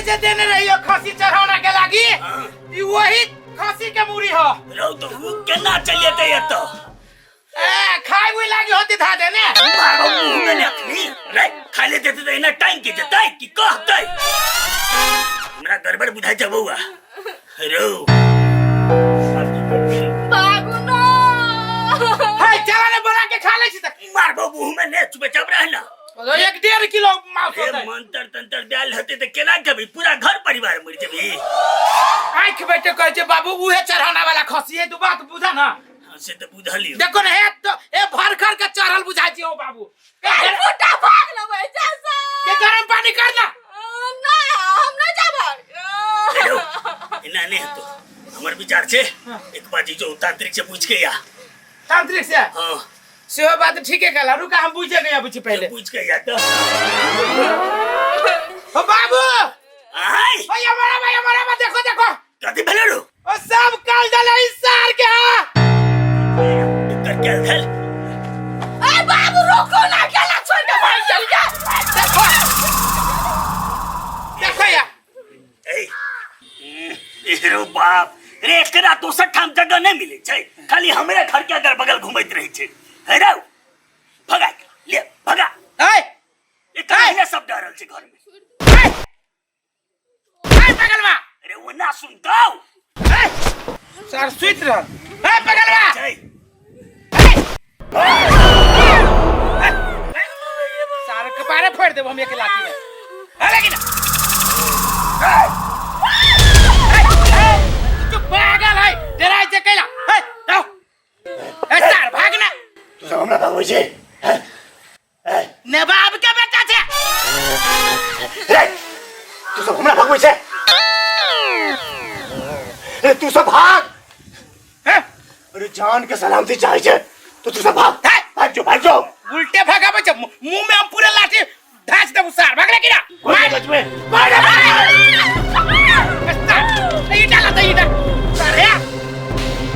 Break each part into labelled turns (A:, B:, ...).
A: जे देने रहियो खसी चढ़ौना के लागी ई वही खसी के मूड़ी हो।
B: रौ तो उ केना चलि एतै एतऽ?
A: ए खाय हुई लागी होती धा देने।
B: मारबो मुंह में ने अखनी। रे खाय ले देतै तऽ एना टाइम के जेतै कि कहतै? हमरा गड़बड़ बुझाइ छै बौआ। रौ आब की करबै?
C: भागू ना।
A: है चला ने बना के खा ले छी त।
B: मारबो मुंह में ने, चुपचाप रह ना।
A: 1.5 किलो मांस
B: हे
A: होतै।
B: मंतर तंतर देल हेतै तऽ केना खेबही? पूरा घर परिवार मरि जेबही।
A: आँखि बैठे कहै छै बाबू उहे चढ़ाना वाला खसी है, तू बात बुझा ना।
B: हाँ, से तऽ बुझलियौ।
A: देखो ने हे तो ए भरखर के चढ़ल बुझाइ छै ओ बाबू।
C: ए फुटा भाग लेबै जैसे।
A: के गरम पानी कर ना।
C: ना हम नहीं जाबै।
B: हेलो, एना नहि हेतौ। हमर विचार छै एक बाजी जो तांत्रिक से पूछ के या।
A: तांत्रिक से?
B: हाँ।
A: सेहो बात ठीके कहला, रुका हम बुझे गया बुझी पहले।
B: पूछ के या तो।
A: ओ बाबू।
B: आय।
A: भाई हमारा भाई हमारा बा, देखो देखो।
B: कथी भेलै रो?
A: ओ सब काल दले इस सार के हा।
B: एकर केल भेल?
C: ए बाबू रुको ना, केला छोड़ के भाग चल गया।
A: देखो। देखो या।
B: ए, रो बाप रे, एकरा दोसर ठाम जगह नहीं मिले छै, खाली हमरे घर के अगल बगल घुमैत रहै छै। हे रौ, भगा एकरा, ले भगा।
A: ए,
B: एकरा
A: ए।
B: ये सब डरल छै घर में।
A: ए, ए, पगलवा।
B: अरे वो ना सुनतौ।
A: ए, सर सुति रहल। ए, पगलवा।
B: छै।
A: सार कपारे फोड़ देब हम एक लाठी में। ए, लेकिन। तू पागल है, डराइ छै कैला। ए, जाओ। ए, सार भाग ना।
D: तू सब हमरा भागबै छै?
A: नवाब के बेटा छै।
D: रे, तू सब हमरा भागबै छै? रे, तू सब भाग।
A: हैं?
D: अरे जान के सलामती चाहे छै तो तू सब भाग।
A: हैं?
D: भाग जो, भाग जो।
A: उल्टे भागाबै छै, मुंह में हम पूरे लाठी ढास देबू सार, भागले की ना?
D: मार बचबे। मार, मार।
A: सार, ईटा लाता, ईटा। सार, हे।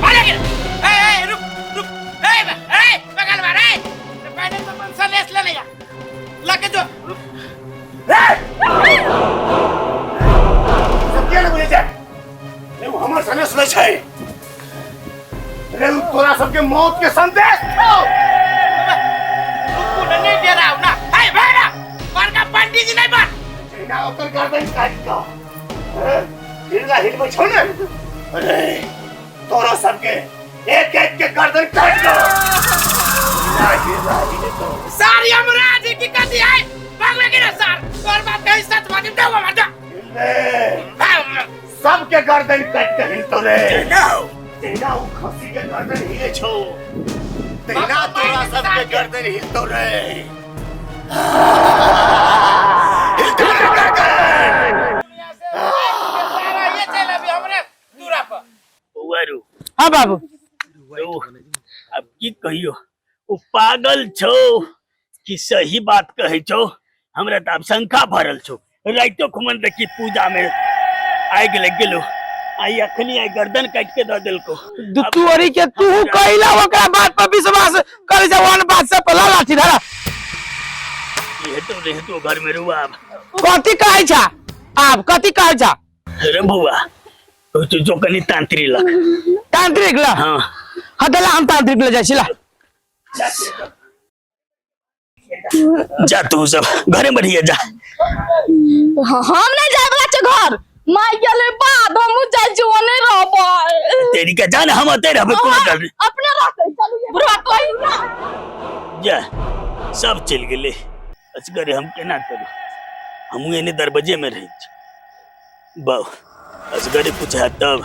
A: भागले की ना? ए, ए, रुक, रुक। ए, ए, बगल मार, ए। पहले तो अपन सनेस ले लिया। लगे जो, रुक।
D: ए! सब किया बुझै छै? रे, उ हमर सनेस लै छै। रे, उ तोरा सबके मौत के संदेश छौ।
A: रुकू ने, नहीं डराउ ना। हे, भाग ना। बड़का पंडित जी नहीं बन।
D: जहिना ओकर गर्दन काटि कऽ, हे, हिलना हिलबै छौ ने, अरे तोरा सबके एक एक के गर्दन काटि कऽ हिलना हिलना हिलेतौ।
A: सार यमराज की कथी है? भागवे की ना सार? तोर बाप कहीं सच बात नहीं देबो मर जा।
D: हिलबे। सबके गर्दन काटि कऽ हिलतौ रे।
B: जहिना हो।
D: तहिना उ खस्सी के गर्दन हिले छौ, तहिना तोरा सबके गर्दन हिलतौ रे। हिलतौ रे गर्दन।
A: सारा ये चल अभी हमरे दूरा पर।
B: बौआ रो।
A: हाँ बाबू।
B: रो, अब की कहियो, ओ पागल छौ कि सही बात कहै छौ? हमरा तऽ आब शंका भरल छौ। राइतो खुमन देखी पूजा में आगि लग गेलो, आई अखनी आई गर्दन काट के दऽ देलको।
A: दुतू ओरी के तू कहिला ओकरा बात पर विश्वास कर जवान बात से पला लाठी धरा।
B: हेतो रे हेतो घर में रुआ आब।
A: कथी कहै छा आब, कथी कहै छा?
B: रे बौआ, ओ तो जो कनी तांत्रिक लग।
A: तांत्रिक ल?
B: हाँ।
A: हाँ, तो ला हम तांत्रिक ले जाइ छी ला।
B: जा तू सब घरे में रहिए जा।
C: हम नहीं जाए वाला छे घर, माय गेले बाद हम जाइ छी, ओने रहबै।
B: तेरी के जान हम ओते रहबै, कोनो डर नहीं।
C: अपने रहतै, चलू ये बुढ़वा तो ही ना।
B: जा सब चलि गेलै, असगरे हम केना करू? हमहूँ एने दरबजे में रहै छी बाउ, असगरे कुछ हैत तब।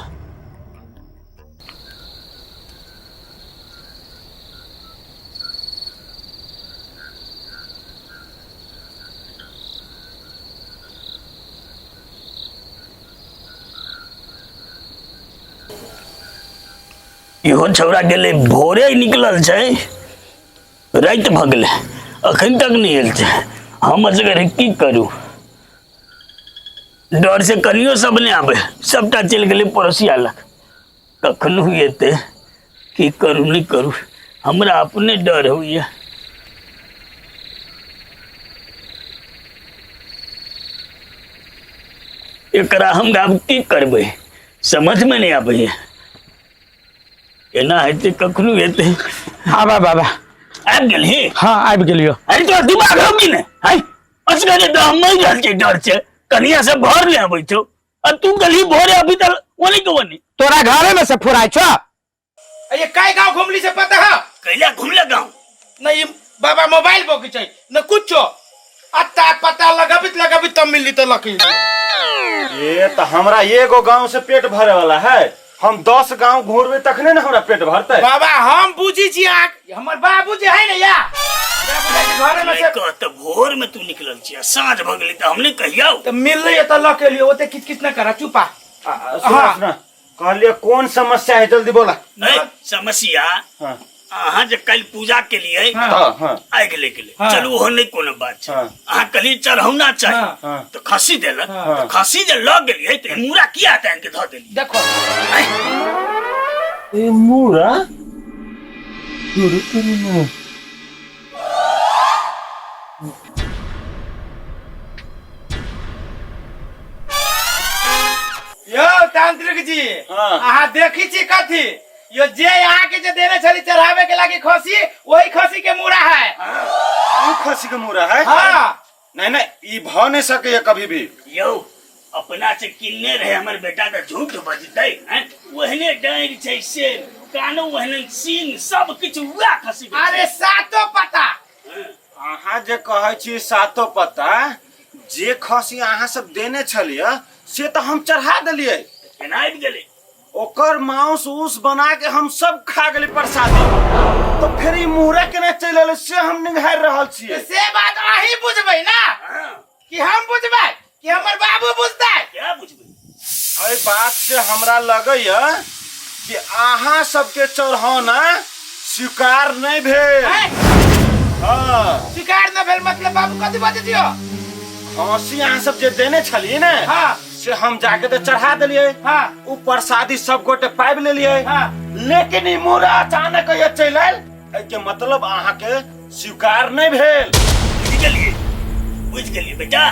B: इहो छौड़ा गेलै, भोरे निकलल छै, राति भऽ गेलै, अखन तक नहि आयल छै। हम असगरे की करू? डर से कनियो सब नहि आबै, सबटा चलि गेलै पड़ोसिया लग। कखनो एतै, की करू नहि करू, हमरा अपने डर होइए। एकरा हम आब की करबै समझमे नहि आबैए एना हेतै कखनो हेतै।
A: आबा बाबा।
B: आबि गेलही?
A: हाँ, आबि गेलियो।
B: अरे तोरा दिमाग हौ कि नहि? है असगरे तऽ हम मरि रहल छियै डर से, कनिया सब घर नहि अबै छौ आ तू गेलही भोरे, अभी तक ओनी के ओनी।
A: तोरा घरे में से फुराइ छौ। ये काय गांव घुमली से पता है?
B: कैला घुमले गांव?
A: नहीं बाबा, मोबाइल बोकी चाहिए न कुछो, अत्ता पता लगाबित लगाबित तब मिली तो लकी।
D: ये तो हमरा एगो गांव से पेट भरे वाला है, हम 10 गांव घूरबे तखने ने हमरा पेट भरते।
A: बाबा हम बुझी छी आग हमर बाबू जे है ने या घरे में से।
B: कह तऽ भोर में तू निकलल छी आ साँझ भऽ गेलै तऽ हम नहि कहियौ।
A: तो मिल रही है तो लके लियो, ओते किच किच न करा, चुपा।
D: सुना।
A: हाँ।
D: सुना, कहलिए कोन समस्या है, जल्दी बोला।
B: नहीं समस्या।
D: हाँ।
B: अहाँ जे काल्हि पूजा केलियै।
A: हाँ।
D: हाँ हाँ।
B: आगि लागि गेलै।
A: हाँ।
B: चलू ओहो नहि कोनो बात छै।
D: हाँ।
B: अहाँ कहलियै चढ़ौना चाही।
A: हाँ।
D: हाँ।
B: तऽ खस्सी देलक।
A: हाँ।
B: तऽ खस्सी जे लऽ गेलियै तऽ मुरा किया तानि के धऽ देलियै?
A: देखो।
D: ए मुरा तुरु तुरु न।
A: यो तांत्रिक जी।
D: हाँ।
A: अहाँ देखी छी कथी यो जे यहाँ के जे देने छली चढ़ावे के लागी खसी, वही खसी के मुरा है।
D: ऊ खसी के मुरा है?
A: हाँ।
D: नहीं नहीं, ई भ नहीं सके कभी भी।
B: यौ अपना से किन्ने रहे हमर बेटा तऽ झूठ बजतै हैं? ओहने डाँरि छै से कानो, ओहने सींग, सब किछु वएह खसी के छै।
A: अरे सातो पता।
D: अहाँ जे कहै छी सातो पत्ता, जे खसी अहाँ सब देने छलियै से तऽ हम चढ़ा देलियै।
B: केना आबि गेलै?
D: ओकर मांस उस बना के हम सब खा गेली प्रसादी, तो फिर ई मुहरा केना चलि एलै से हम निहारि रहल छियै।
A: से बात अहीं बुझबै ना?
B: हाँ।
A: कि हम बुझबै कि हमर बाबू बुझतै?
B: क्या बुझबै?
D: एहि बात से हमरा लगैया कि अहाँ सबके चढ़ौना स्वीकार नहीं भेल।
A: हैं?
D: हाँ।
A: स्वीकार न भेल मतलब बाबू कथी बजै छियो?
D: खसी अहाँ सब जे देने छलियै ने,
A: हाँ।
D: से हम जाके तो चढ़ा देलियै।
A: हाँ।
D: उ प्रसादी सब गोटे पाबि लेलियै।
A: हाँ।
D: लेकिन ई मुरा अचानक ये चलि आयल, एहिके मतलब अहाँके स्वीकार नहीं भेल।
B: बुझि गेलियै, बुझि गेलियै बेटा,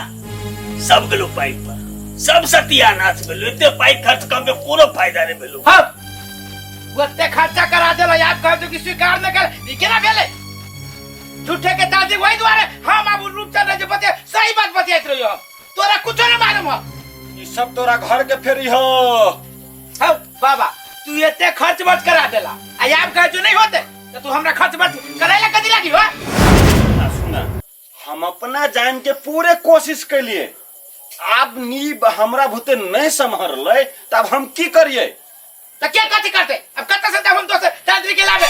B: सब गेलो पाइ पर, सब सत्यानाश भेलो, एते पाइ खर्च कऽ के कोनो फायदा नहि भेलो।
A: हाँ, ओते खर्चा करा देलो, याद कह जो कि स्वीकार न कर, ई केना भेलै? झूठे के ताजी वही दुआरे हम आब रूपचंद जे बते सही बात बतियाइत रहियो, हम तोरा कुछो नहीं मालूम हो।
D: ई सब तोरा घर के फेरी हो।
A: हौ बाबा, तू एते खर्च बर्च करा देला आ आब कह जो नहीं होते तो तू हमरा खर्च बर्च करे ला कथी लागी हो?
D: आ सुना, हम अपना जान के पूरे कोशिश कैलिए, आब नीब हमरा भूते नहीं सम्हरलै तब हम की करिए?
A: तो क्या कथी करते अब, कत से तब हम दोसर तांत्रिक के लाबे?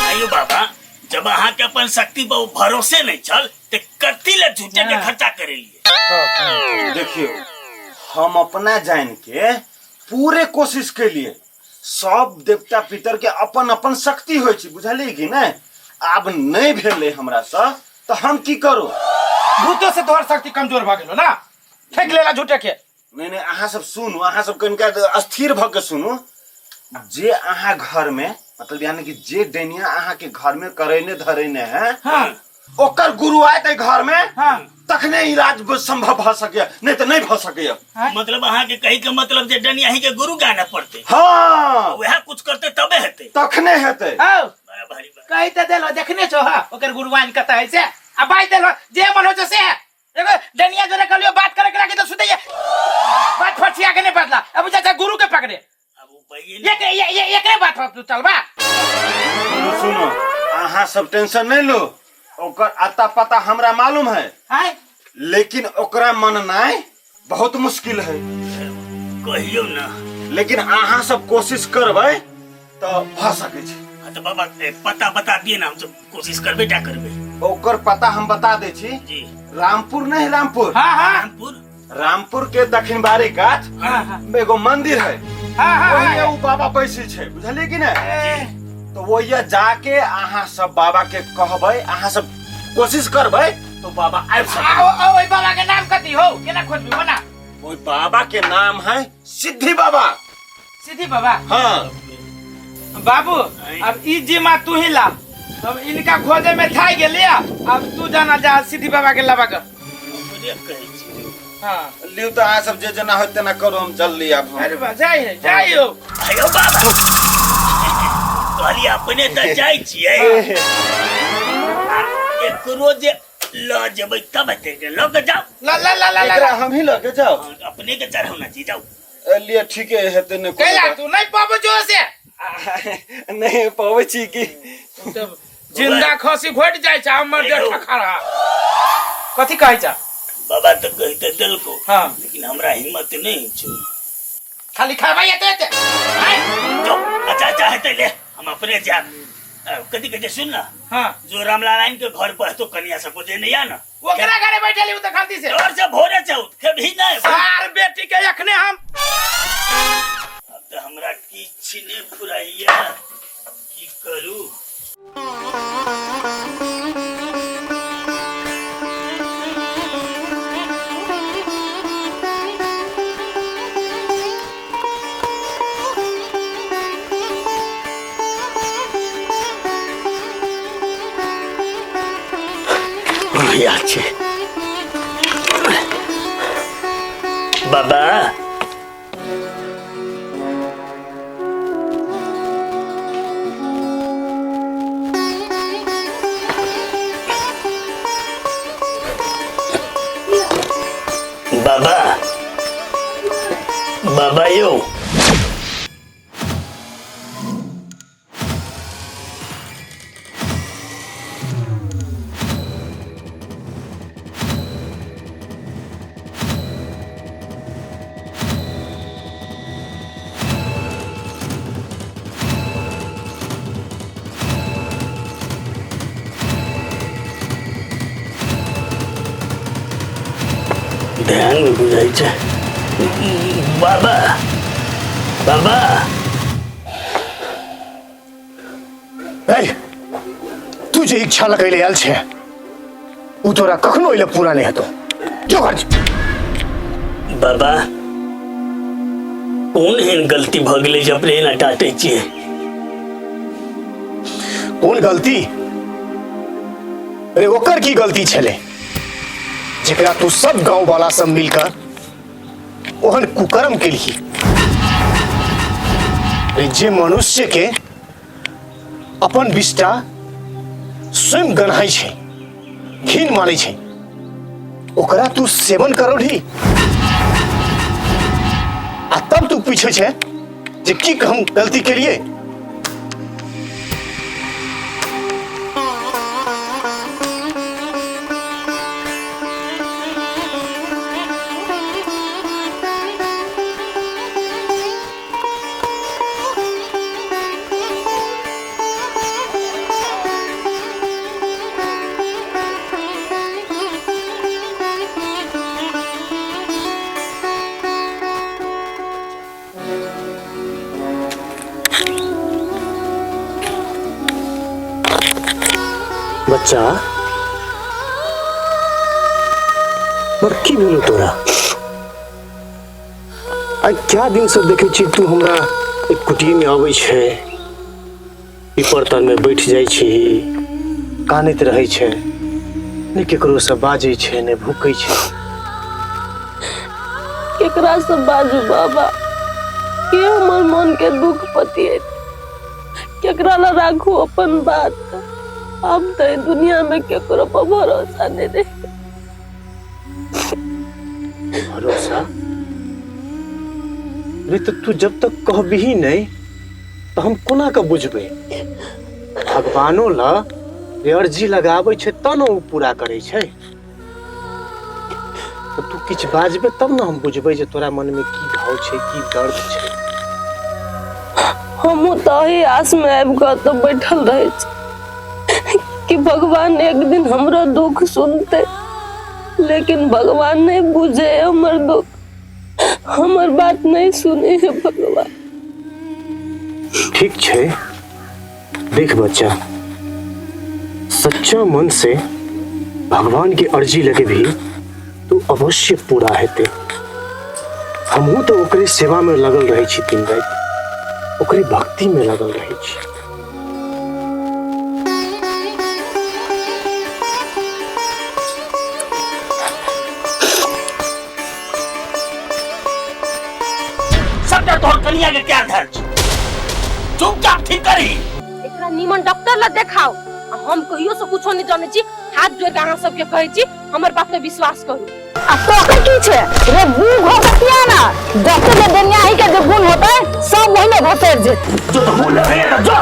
B: आइयो बाबा, जब अहाँ के अपन शक्ति पर भरोसे नहीं छल ते कथी ले झूठे के खर्चा करेलिए?
D: देखियो, हम अपना जान के पूरे कोशिश कैलिए, सब देवता पितर के अपन अपन शक्ति होइ छै, बुझलियै कि नहि? आब नहीं भेलै हमरा से तो हम की करू?
A: भूतो से तोहर शक्ति कमजोर भ गेलो ना, फेंक लेला झूठे के।
D: नहीं नहीं, अहाँ सब सुनू, अहाँ सब कनिका स्थिर भऽ के सुनू। जे अहाँ घर में मतलब यानी कि जे डैनिया अहाँ के घर में करैने धरैने है,
A: हाँ।
D: ओकर गुरु आयत घर में,
A: हाँ।
D: तखने इलाज संभव भऽ सकैया, नहीं तऽ नहीं भऽ सकैया।
B: मतलब अहाँ के कही के मतलब जे डनिया ही के गुरु गाना पड़ते?
D: हाँ।
B: वएह कुछ करते तबे हेतै?
D: तखने हेतै।
A: हौ।
B: बड़ा भारी बात।
A: कही तऽ देलो, देखने छो? हाँ, ओकर गुरुवान कतऽ है से आ बाज देलो जे मन हो छो से। एगो डनिया जोरे कहलियो बात करे के लागी तो सुतैया बात फसिया के नहीं बदला, अब जा गुरु के पकड़े।
B: अब उपाय नहीं।
A: एक ये ये एकरे बात हो तू चलबा।
D: सुनो सुनो, अहाँ सब टेंशन नहीं लो, ओकर अता पता हमरा मालूम है।
A: हैं?
D: लेकिन ओकरा मननाय बहुत मुश्किल है।
B: कहियो ना।
D: लेकिन अहाँ सब कोशिश करबै तऽ भऽ सकै छै।
B: हाँ तो बाबा पता बता दिए ना, हम सब कोशिश करबे टा करबे।
D: ओकर पता हम बता दै छी।
B: जी।
D: रामपुर नहीं, रामपुर।
A: हाँ हाँ।
B: रामपुर।
D: रामपुर के दक्षिणबारी गाछ
A: हाँ हाँ
D: में एगो मंदिर है।
A: हाँ हाँ।
D: ओहिमे
A: हाँ।
D: उ बाबा बैसै छै, बुझलियै कि नहि? तो ओहिया जाके अहाँ सब बाबा के कहबै, अहाँ सब कोशिश करबै तो बाबा आबि सकै।
A: आ ओ ओइ बाबा के नाम कथी हो, केना खोजबी ओना?
D: ओहि बाबा के नाम है सिद्धि बाबा।
A: सिद्धि बाबा?
D: हाँ।
A: बाबू, अब ई जिम्मा तू ही ला, अब इनका खोजे में थाई गेलिया, अब तू जाना जा सिद्धि बाबा के लाबा के।
B: ओकरे कहै छी।
A: हाँ।
E: लिउ तऽ अहाँ सब जे जेना होइत तेना करू, हम जल्दी आब हम।
A: अरे बा, जाइ जाइयो।
B: आयो बाबा, कहलियै अपने तऽ जाइ छियै, आ एकरो जे लऽ जेबै तब हेतै ने, लऽ के जाउ।
A: ला ला ला ला ला।
E: एकरा हमही लऽ के जाउ?
B: हाँ, अपने के चढ़ौना छी, जाउ।
E: लिए ठीके हेतै ने।
A: कैला तू नहीं पाबो जो से
E: नहीं पबै छी की?
A: जिंदा खसी घोट जाइ छै हमर जे ठखरा। कथी कहै छ?
B: बाबा तऽ कहिते देलको।
A: हाँ।
B: लेकिन हमरा हिम्मत नहीं छौ।
A: खाली खाबै एते एते। आय।
B: जाउ। अच्छा अच्छा हेतै, ले हम अपने जायब। कथी कहै छै सुन ना।
A: हाँ।
B: जो रामनारायण के घर पर तो कनिया सब जे नहीं आ ना,
A: ओकरा घरे बैठल उ त खाती से
B: डर से भोरे से उठ के भी नहीं।
A: सार बेटी के अखने हम
B: अब तो हमरा किछु नहीं फुराइया, की करू? याद छै बाबा, बाबा, बाबा यौ। ध्यान में बुझाइ छै बाबा। बाबा।
D: ए, तू जे इच्छा लगैले आयल छै उ तोरा कखनो एले पूरा नहीं हेतो, जो घर जो।
B: बाबा, कोन एहन गलती भऽ गेलै जे अपने एना डाँटै छियै?
D: कोन गलती अरे? ओकर की गलती छलै जेकरा तू सब गांव वाला सब मिलकर ओहन कुकर्म केलही? अरे, जे मनुष्य के अपन विष्ठा स्वयं गन्हाइ छै, घिन मानै छै, ओकरा तू सेवन करौलही आ तब तू पूछै छै जे की हम गलती केलिए?
F: बच्चा, पर की भेलो तोरा? आइ क्या दिन से देखै छी तू हमरा एक कुटी में अबै छै, पीपर तर में बैठ जाइ छी, कानैत रहै छै, ने केकरो से बाजै छै ने भूकै छै।
C: केकरा से बाजू बाबा? के हमर मन के दुख पतियत? केकरा ला राखू अपन बात? अब तो दुनिया में केकरो पर भरोसा नहीं रहे।
F: भरोसा? अरे तो तू जब तक कहबही नहीं तो हम कोना के बुझबै? भगवानो ला अर्जी लगाबै छै तब ने ओ पूरा करै छै। तो तू किछु बाजबे तब ने हम बुझबै जे तोरा मन में की घाव छै, की दर्द छै।
C: हमहूँ तऽ एही आस में आबि कऽ तऽ बैठल रहै छी कि भगवान एक दिन हमरो दुख सुनते, लेकिन भगवान नहीं बुझे हमर दुख, हमर बात नहीं सुने है भगवान।
F: ठीक छै। देख बच्चा, सच्चा मन से भगवान के अर्जी लगे भी तो अवश्य पूरा हेतै। हमहूँ तो ओकरे सेवा में लगल रहै छी, दिन राति ओकरे भक्ति में लगल रहै छी।
B: कनिया के क्या धर छौ? चुपचाप ठीक करही।
C: एकरा नीमन डॉक्टर ला देखाओ। आ हम कहियो से कुछो नहीं जानै छी, हाथ जोड़ के अहाँ सबके कहै छी, हमर बात पे विश्वास करू।
G: आ तोहर की छै रे बूढ़ हो के किया ना डॉक्टर ने दुनिया ही के जे गुण होते सब वही में घोसर जेतै।
B: जो तो मुंह लगे तो जो।